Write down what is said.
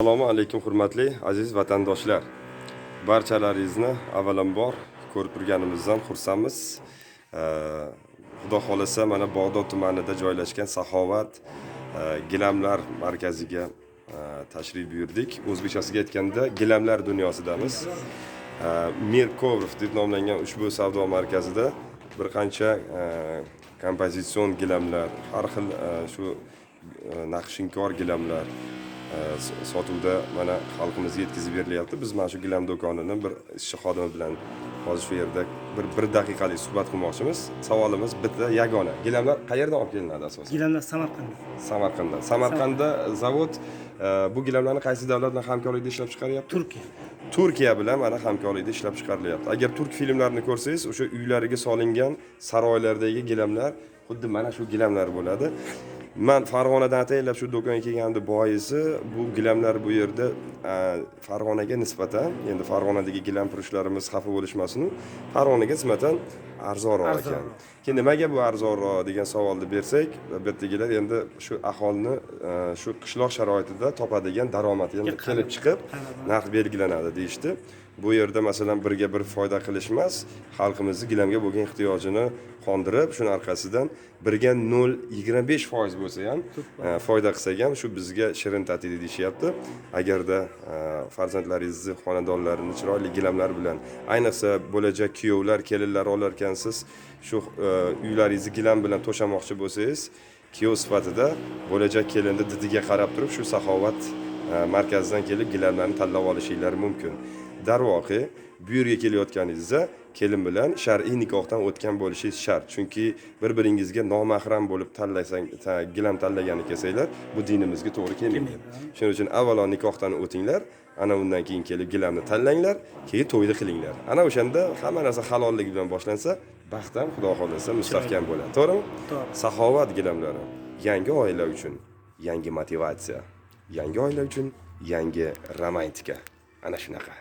Assalomu alaykum, hurmatli aziz vatandoshlar. Barchalaringizni avvalambor ko'rib turganimizdan xursandmiz. Xudo xohlasa, mana Bag'dod tumanida joylashgan Saxovat gilamlar markaziga tashrif buyurdik. O'zbekchasiga aytganda, gilamlar dunyosidamiz. Mir Kovrov deb nomlangan ushbu savdo markazida bir qancha kompozitsion gilamlar, har xil shu naqshinkor gilamlar sotuvda mana xalqimizga yetkazib berilyapti. Biz mana shu gilam do'konini bir ishchi xodimi bilan hozir shu yerda bir daqiqalik suhbat qilmoqchimiz. Savolimiz bitta yagona: gilamlar qayerdan olib kelinadi asosan? Gilamlar Samarqandda. Samarqanddan. Samarqandda zavod bu gilamlarni qaysi davlat bilan hamkorlikda ishlab chiqaryapti? Turkiya. Turkiya bilan mana hamkorlikda ishlab chiqarilyapti. Agar turk filmlarini ko'rsangiz, o'sha uylariga solingan saroylardagi gilamlar xuddi mana shu gilamlar bo'ladi. Man Farg'onadan ataylab shu do'konga kelganimda boisi bu gilamlar bu yerda Farg'onaga nisbatan, endi Farg'onadagi gilam furushlarimiz xafa bo'lishmasin, Farg'onaga nisbatan arzonroq ekan. Arzonroq. Keyin nimaga bu arzonroq degan savolni bersak, bu yerdagilar endi shu aholini shu qishloq sharoitida topadigan daromadi endi kelib chiqib narx belgilanadi deyishdi. Bu yerda, masalan, birga bir foyda qilish emas, xalqimizni gilamga bo'lgan ehtiyojini qondirib, shuni orqasidan birga 0,25% bo'lsa ham foyda qilsak ham, shu bizga shirin tatiydi deyishyapti. Agarda farzandlaringizni xonadonlarini chiroyli gilamlar bilan, ayniqsa bo'lajak kuyovlar, kelinlar olarkansiz, shu uylaringizni gilam bilan to'shamoqchi bo'lsangiz, kuyov sifatida bo'lajak kelinni didiga qarab turib, shu Saxovat markazidan kelib gilamlarni tanlab olishinglar mumkin. Darvoqe, bu yerga kelayotganingizda kelin bilan shar'iy nikohdan o'tgan bo'lishingiz shart, chunki bir biringizga nomahram bo'lib tanlasang gilam tanlagani kelsanglar, bu dinimizga to'g'ri kelmaydi. Shuning uchun avvalo nikohdan o'tinglar, ana undan keyin kelib gilamni tanlanglar, keyin to'yni qilinglar. Ana o'shanda hamma narsa halollik bilan boshlansa, baxt ham, xudo xohlasa, mustahkam bo'ladi, to'g'rimi? To'g'ri. Saxovat gilamlari: yangi oila uchun yangi motivatsiya, yangi oila uchun yangi romantika, ana shunaqa.